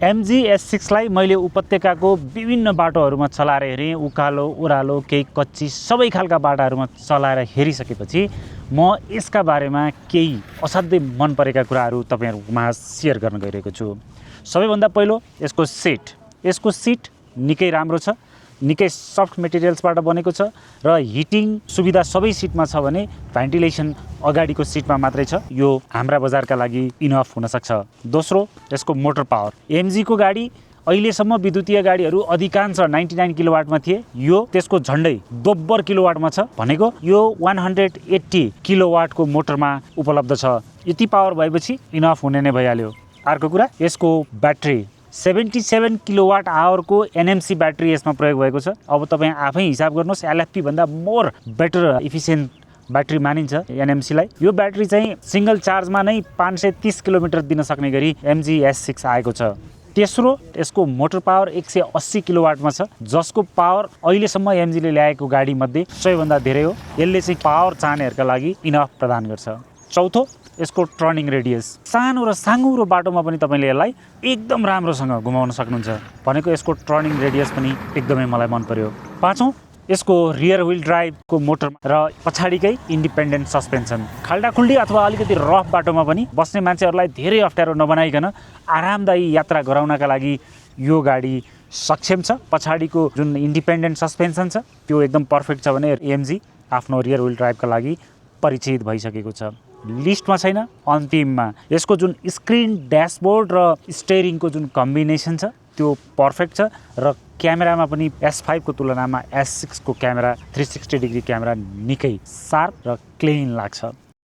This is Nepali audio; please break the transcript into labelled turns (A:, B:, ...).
A: MG S6 लाई मैले उपत्यकाको विभिन्न बाटोहरूमा चलाएर हेरेँ। उकालो ओह्रालो केही कच्ची सबै खालका बाटाहरूमा चलाएर हेरिसकेपछि म यसका बारेमा केही असाध्यै मन परेका कुराहरू तपाईहरुमा शेयर गर्न गइरहेको छु। सबैभन्दा पहिलो यसको सिट निकै राम्रो छ, निकै सफ्ट मेटेरियल्सबाट बनेको छ र हिटिङ सुविधा सबै सिटमा छ भने भेन्टिलेसन अगाडिको सिटमा मात्रै छ। यो हाम्रा बजारका लागि इनफ हुन सक्छ। दोस्रो, यसको मोटर पावर। MG को गाडी अहिलेसम्म विद्युतीय गाडीहरू अधिकांश 99 किलोवाटमा थिए, यो त्यसको झन्डै दोब्बर किलोवाटमा छ। भनेको यो 180 किलोवाटको मोटरमा उपलब्ध छ। यति पावर भएपछि इनफ हुने नै भइहाल्यो। अर्को कुरा, यसको ब्याट्री 77 किलोवाट आवरको NMC ब्याट्री यसमा प्रयोग भएको छ। अब तपाईं आफै हिसाब गर्नुहोस्, LFP भन्दा मोर बेटर इफिसिएन्ट ब्याट्री मानिन्छ NMC लाई। यो ब्याट्री चाहिँ सिंगल चार्जमा नै 530 किलोमिटर दिन सक्ने गरी MG S6 आएको छ। तेस्रो, यसको मोटर पावर 180 किलोवाटमा छ, जसको पावर अहिलेसम्म MG ले ल्याएको गाडी मध्ये सबैभन्दा धेरै हो। यसले चाहिँ पावर चाहनेहरुका लागि इनफ प्रदान गर्छ। चौथो, यसको टर्निङ रेडियस। सानो र साँघुरो बाटोमा पनि तपाईले यसलाई एकदम राम्रोसँग घुमाउन सक्नुहुन्छ। भनेको यसको टर्निङ रेडियस पनि एकदमै मलाई मन पर्यो। पाँचौं, यसको रियर व्हील ड्राइभको मोटर र पछाडीकै इन्डिपेन्डेन्ट सस्पेन्सन। खाल्डाखुल्डी अथवा अलिकति रफ बाटोमा पनि बस्ने मान्छेहरूलाई धेरै अप्ठ्यारो नबनाइकन आरामदायी यात्रा गराउनका लागि यो गाडी सक्षम छ। पछाडीको जुन इन्डिपेन्डेन्ट सस्पेन्सन छ त्यो एकदम पर्फेक्ट छ भने MG आफ्नो रियर व्हील ड्राइभका लागि परिचित भइसकेको छ। लिस्टमा छैन, अन्तिममा यसको जुन स्क्रिन, ड्यासबोर्ड र स्टेयरिङको जुन कम्बिनेसन छ त्यो पर्फेक्ट छ र क्यामेरामा पनि S5 को तुलनामा S6 को क्यामेरा 360 डिग्री क्यामेरा निकै शार्प र क्लिन लाग्छ।